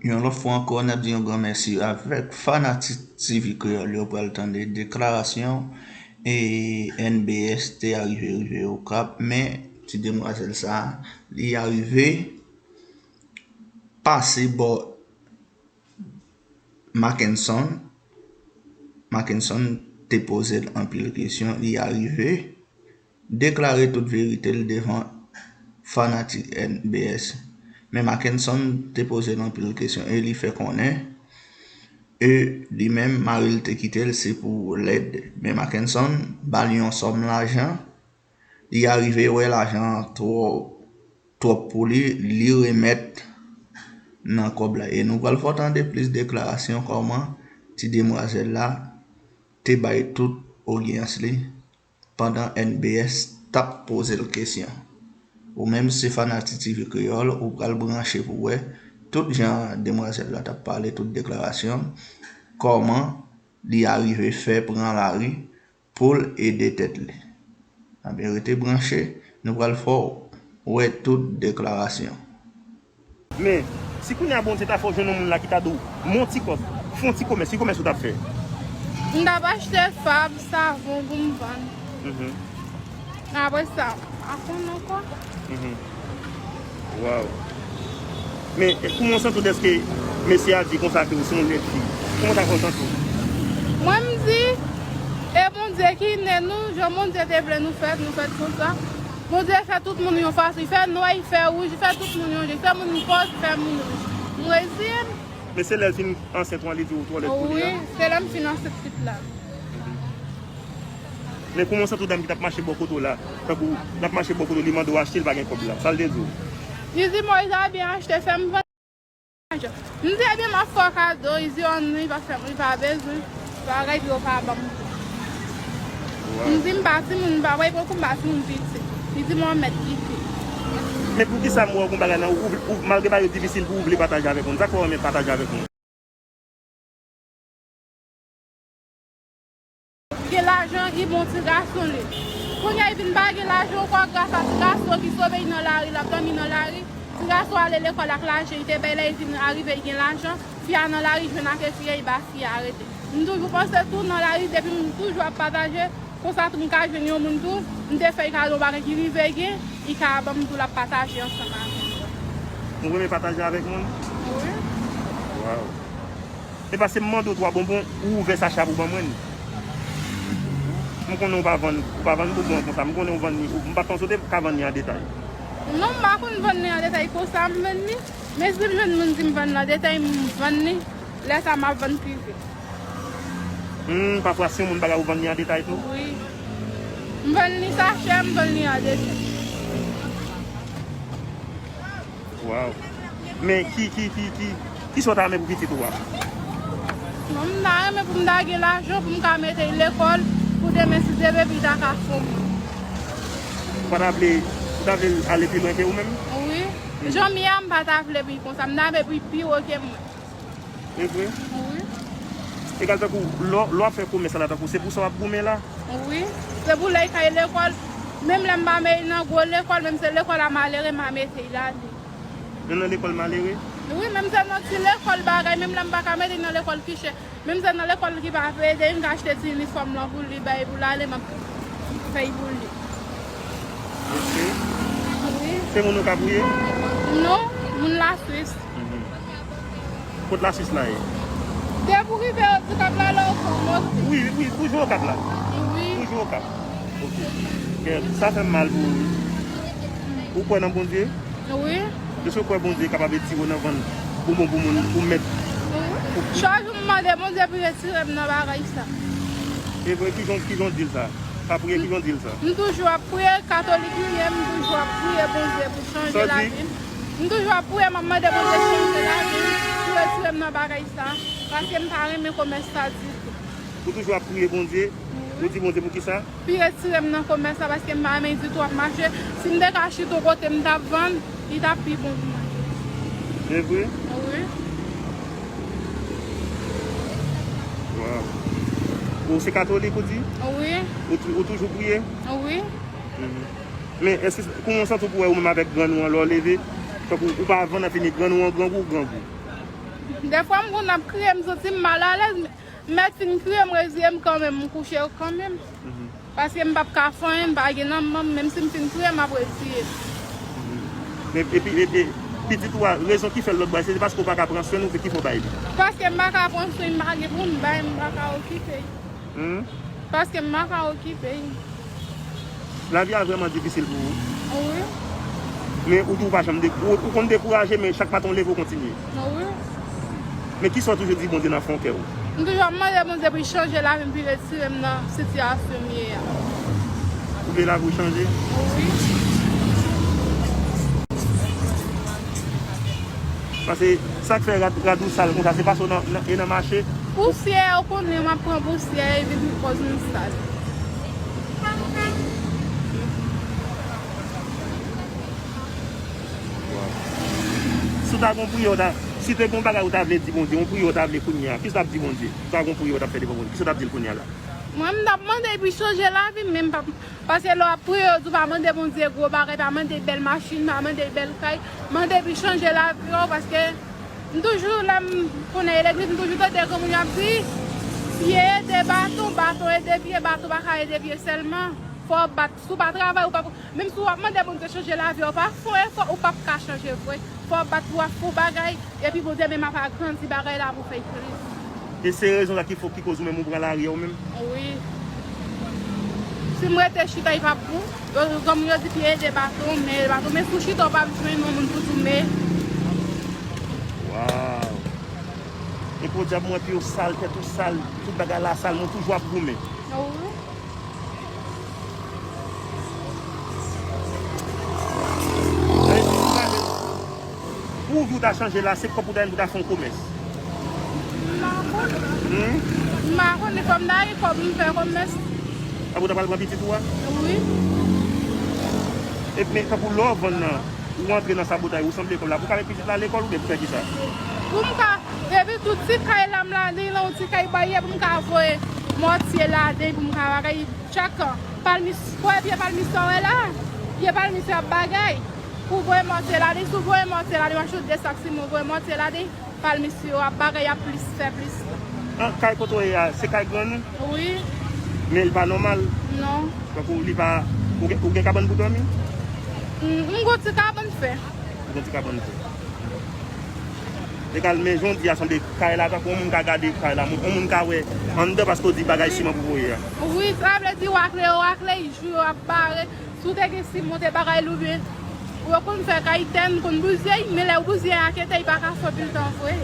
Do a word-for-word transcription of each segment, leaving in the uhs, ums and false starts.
Yon lòt fwa ankò, n ap di yon gran mèsi avèk fanatik T V Kreyòl yo pral tande deklarasyon e N B S te arive rive Okap, men ti demwazèl sa a, li arive pase bò Mackenson. Mackenson te poze l anpil kesyon, li arive deklare tout verite l devan fanatik N B S. Men Mackenson te poze l anpil kesyon e li fè konnen e li menm mari l te kite l se pou lèd. Men Mackenson ba l yon sòm lajan, li arive wè lajan an twò, twòp pou li, li remèt nan kòb la. E nou pral fè w tande plis deklarasyon kòman ti demwazèl la te bay tout odyans li pandan N B S t ap poze l kesyon. Ou menm se fanatik T V Kreyòl, ou pral branche pou w wè tout jan demwazèl la t ap pale, tout deklarasyon, kòman li arive fè pran lari pou l ede tèt li. Anben, rete branche, nou pral fè w wè tout deklarasyon. Men, si kounye a Bondye ta fè w jwenn yon moun la ki ta di w, men yon ti kòb, fè yon ti komès, ki komès ou t ap fè? M t ap achte fab, savon pou m vann. Mhm. Apre sa, m pa konn ankò. Mhm. Waw. Men, e, kòman w santi w dèske mesye a di konsa ke w se yon lèd fi? Kòman sa fè w santi w? Mwen, m di, e Bondye ki ne nou, jan Bondye te vle nou fèt, nou fèt konsa. Bondye fè tout moun yon fason. Li fè nwè, li fè wouj, li fè tout moun yon jan. Li fè moun pòv, li fè moun rich. M reziye m. Men se lè l fin ansent ou an, li di w twò lèd pou li a? Wi, se lè m fin ansent pitit la. Men kòman w santi w dam ki t ap mache bò kote w la? Tankou l ap mache bò kote w, li mande w achte, li pa gen kòb la. Sa l te di w? Li di, Moïse a byen achte, fè m vann lajan. M di, ebyen, m ap fè w kado. Li di, o non, li pa fè m, li pa bezwen. Bagay yo pa ban m. Waw. M di, m pa timoun, m pa wè, poko m pa timoun piti. Li di, mwen mèt kite. Men poukisa m wè w gon bagay nan ou, ou, malgre bagay yo difisil pou ou vle pataje avèk moun? Sa k fè w renmen pataje avèk moun? Gen lajan, li bon ti gason li. Kounye a, li vin pa gen lajan ankò, gras a ti gason ki sove li nan lari, l ap dòmi nan lari. Ti gason ale lekòl ak lajan li te bay la, li vin arive, li gen lajan. Fi a nan lari, jwenn ak fi a, li ba fi a arete. M toujou panse tou nan lari, depi m toujou ap pataje, konsa tou m ka jwenn yon moun tou, m te fè l kado yon bagay ki rive gen, li ka ban m tou, l ap pataje ansanm avè m. Ou renmen pataje avèk moun? Wi. Waw. E paske m mande w twa bonbon, ou ouvè sache a pou ban mwen. M konnen ou pa vann, ou pa vann bonbon konsa. M konnen ou vann li, ou, m pa t panse w te ka vann li an detay. Non, m pa konn vann li an detay konsa, m vann li. Men si m jwenn moun di m vann li an detay, m vann li. Lè sa a, m ap vann prive. Hmm, pafwa si yon moun pa ka ou vann li an detay tou? Wi. M vann li sachè, m vann li an detay. Waw. Men ki, ki, ki, ki, kisa w ta renmen pou pitit ou a? Bon, m ta renmen pou m ta gen lajan pou m ka mete l lekòl, pou demen si Dye vle pou l ta ka fòme. Ou pa ta vle, ou ta vle l ale pi lwen ke ou menm? Wi. Jan m ye a, m pa ta vle pou l konsa. M ta vle pou l pi wo ke mwen. E vre? Wi. Egal tankou, lè w, lè w ap fè komès la, tankou, se pou sa w ap goumen la? Wi. Se pou lè l ka al lekòl, menm lè m pa mete l nan gwo lekòl, menm se lekòl a malere, m a mete l ale. Menm nan lekòl malere? Wi, menm se nan ti lekòl bagay, menm lè m pa ka mete l nan lekòl ki chè. Menm se nan lekòl ki pa vle ede, m ka achte ti inifòm lan pou li, bay pou l ale, m ap fè l pou li. Ok. Wi. Se moun ou k ap wouye? Non, moun Laswis. Mhm. Kot Laswis la ye? Depi w rive Okap la, la w fè w monte. Wi, wi, toujou Okap la? Wi. Toujou Okap. Ok. Kè, sa fè m mal pou ou, wi. Ou kwè nan Bondye? Wi. Èske w kwè Bondye kapab retire w nan vann bonbon pou moun, pou mèt? Wi. Chak jou m mande Bondye pou retire m nan bagay sa. E vre, kijan, kijan w di l sa? Pa priye, kijan w di l sa? M toujou ap priye, katolik m ye, m toujou ap priye Bondye pou chanje lavi m. M toujou ap priye, m ap mande Bondye chanje lavi m, pou retire m nan bagay sa, paske m pa renmen komès sa ditou. Ou toujou ap priye Bondye? Ou di Bondye pou kisa? Pou retire m nan komès sa, paske m pa renmen ditou ap mache. Si m te ka chita yon kote m t ap vann, li t ap pi bon pou mwen. Se vre? Wi. Waw. Ou se katolik ou di? Wi. Ou tou-, ou toujou priye? Wi. Mhm. Men èske, kòman w santi w pou wè ou menm avèk grann ou an lè w leve? Tankou ou pa vann anfini, grann ou an grangou ou grangou? Dèfwa m konn ap kriye, m santi m malalèz, m mèt fin kriye, m reziye m kanmenm, m kouche kanmenm. Paske m p ap ka fè anyen, m pa gen nan men m, menm si m fin kriye, m ap reziye m. Men epi, epi, pitit ou a, rezon ki fè l lòt bò a, se paske w pa ka pran swen l oubyen ki fè w bay li? Paske m pa ka pran swen l, m pa gen pou m bay, m pa ka okipe l. Paske m pa ka okipe l. Lavi a vrèman difisil pou ou? Wi. Men ou di w pa janm de, ou, ou konn dekouraje, men chak maten w leve, w kontinye? Wi. Men kisa w toujou di Bondye nan fon kè w? M toujou ap mande Bondye pou l chanje lavi m, pou l retire m nan sitiyasyon m ye a. Ou vle lavi w chanje? Wi. Paske sa k fè rad, rad ou sal konsa, se paske w nan, nan, e nan mache? Pousyè, ou konnen m ap pran pousyè, e vin kòz m sal. Si w ta gen yon priyè, w ta, si te gen yon bagay ou ta vle di Bondye, yon priyè ou ta vle kounye a, kisa w t ap di Bondye? Si w ta gen yon priyè ou t ap fè devan Bondye, kisa w t ap di l kounye a la? Mwen, m t ap mande pou l chanje lavi m, men m p ap, paske lè w ap priye, yo di w pa mande Bondye gwo bagay, pa mande bèl machin, pa mande bèl kay, mande pou l chanje lavi w, paske m toujou, lè m konnen e legliz, m toujou tande granmoun yo ap di, pye ede baton, baton ede pye, baton pa ka ede pye sèlman. Fò w bat, si w pa travay, ou p ap, menm si w ap mande Bondye chanje lavi w, pa fè yon efò, ou p ap ka chanje vre. Fò w bat pou w ap fè yon bagay, epi Bondye menm ap agrandi bagay la pou fè l plis. E se rezon sa ki fè, ki koz ou menm ou pran lari a ou menm? Wi. Si m rete chita, li p ap bon. Yo, granmoun yo di pye ede baton, men baton, men si w chita, w p ap jwenn yon moun pou di w men. Waw. E podyab, mwen pye w sal, tèt ou sal, tout bagay la sal, men w toujou ap goumen. Wi. Pou ou di w ta chanje la, se kòb ou ta jwenn pou w ta fè yon komès? M pa konnen. M pa konnen, fò m ta gen kòb m fè komès. Apre w ta pral pran pitit ou a? Wi. Epi men tankou lè w vann nan, ou antre nan sabotay, ou sanble kòb la, pou w ka met pitit la lekòl oubyen pou fè kisa? Pou m ka, epi tout ti kay la m ladan l, yon ti kay baryè pou m ka voye mòtye ladan l, pou m ka bagay. Chak palmis, premye palmis sa w wè la, pye palmis yo ap bagay. Pou voye mòtye ladan, si w voye mòtye ladan, w achte de sak siman, w voye mòtye ladan, palmis yo ap bagay, y ap plis, fè plis. An, kay kote w ye a, se kay grann ou? Wi. Men li pa nòmal? Non. Tankou li pa, ou gen, ou gen kabann pou dòmi? M, m gon ti kabann fè. Ou gon ti kabann fè. Egal, men jan w di a sanble kay la, tankou yon moun ka gade kay la, yon moun ka wè anndan paske w di bagay siman pou voye a. Wi, sa vle di wakle yo wakle, jou yo ap bare. Si w te gen siman, w te bagay l oubyen, ou konn fè kay tè, n konn bouzye, men lè w bouzye a kete, li pa ka fè anpil tan vre.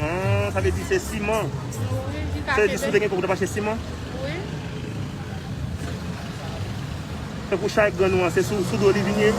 An, sa vle di se siman. Wi, li ka kete. Sa vle di si w te gen kòb, ou t ap achte siman? Wi. Tankou chay grann ou an, se sou, sou do li vin ye?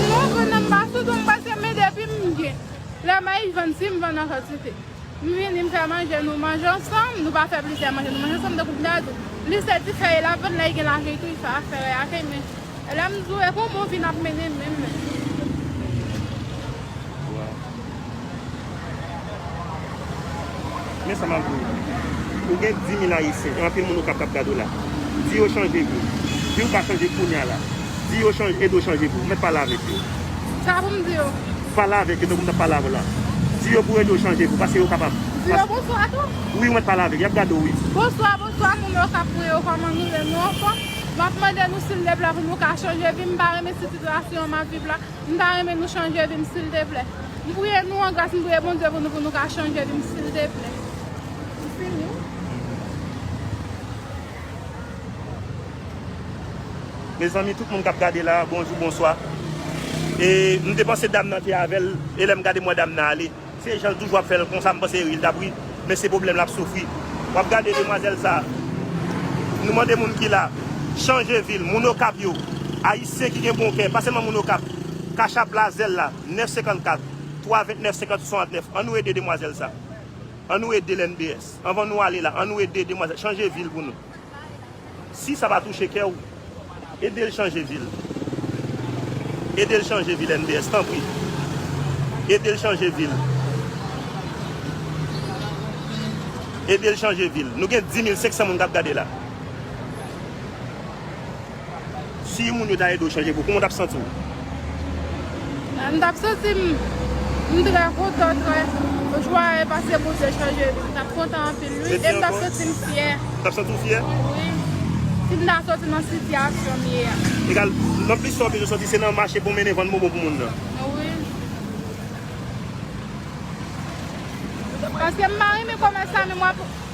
Non, grann nan m pa sou do m, paske men depi m gen. Lè m ay vann, si m vann an kantite. M vini, m fè manje, nou manje ansanm, nou pa fè plizyè manje, nou manje ansanm, tankou m ta di w. Li se dife l ap vann, lè l gen lakèy tou, li fè afè l akèy, men lè m di w, e kòman w vin ap mennen menm, men. Men sa m ap di w. Ou gen dis mil Ayisyen, e anpil moun Okap k ap gade w la. Di yo chanje vi w. Di w ka chanje kounye a la. Di yo chanje, ede w chanje vi w. Mèt pale avèk yo. Sa pou m di yo? Pale avèk yo tankou m t ap pale avè w la. Di yo pou ede w chanje vi w, paske yo kapab. Di yo bonswa tou? Wi, ou mèt pale avèk yo. Y ap gade w, wi. Bonswa, bonswa, moun Okap, pou yo, kòman nou ye, nou anfòm? M ap mande nou, sildeplè, pou nou ka chanje vi m. M pa renmen sitiyasyon m ap viv la. M ta renmen nou chanje vi m, silteplè. M priye nou an gras, m priye Bondye pou nou, pou nou ka chanje vi m, silteplè. M fini. Mezanmi, tout moun k ap gade la, bonjou, bonswa. E m te panse dam nan te avè l, e lè m gade m wè dam nan ale. Se jan l toujou ap fè l konsa, m panse ri l t ap ri, men se pwoblèm l ap soufri. W ap gade demwazèl sa, nou mande moun ki la, chanje vi l, moun Okap yo, Ayisyen ki gen bon kè, pa sèlman moun Okap, Cash App la, Zelle la, nèf senkannkat, twa vennèf, senkant swasantnèf, ann nou ede demwazèl sa, ann nou ede l N B S, anvan nou ale la, ann nou ede demwazèl, chanje vi l pou nou. Si sa pa touche kè w, ede l chanje vi l. Ede l chanje vi l, N B S, tanpri. Ede l chanje vi l. Ede l chanje vi l. Nou gen dis mil senk san moun k ap gade la. Si moun yo ta ede w chanje vi w, kòman w t ap santi w? M t ap santi m M trè kontan, trè jwaye paske Bondye chanje vi m. M t ap kontan anpil, wi. E m t ap santi m fyè. T ap santi w fyè? Wi. Si m ta soti nan sitiyasyon m ye a. Egal, nan plis sa w bezwen soti, se nan mache pou mennen vann bonbon pou moun nan. Wi. Paske m pa renmen kòmès sa, men m ap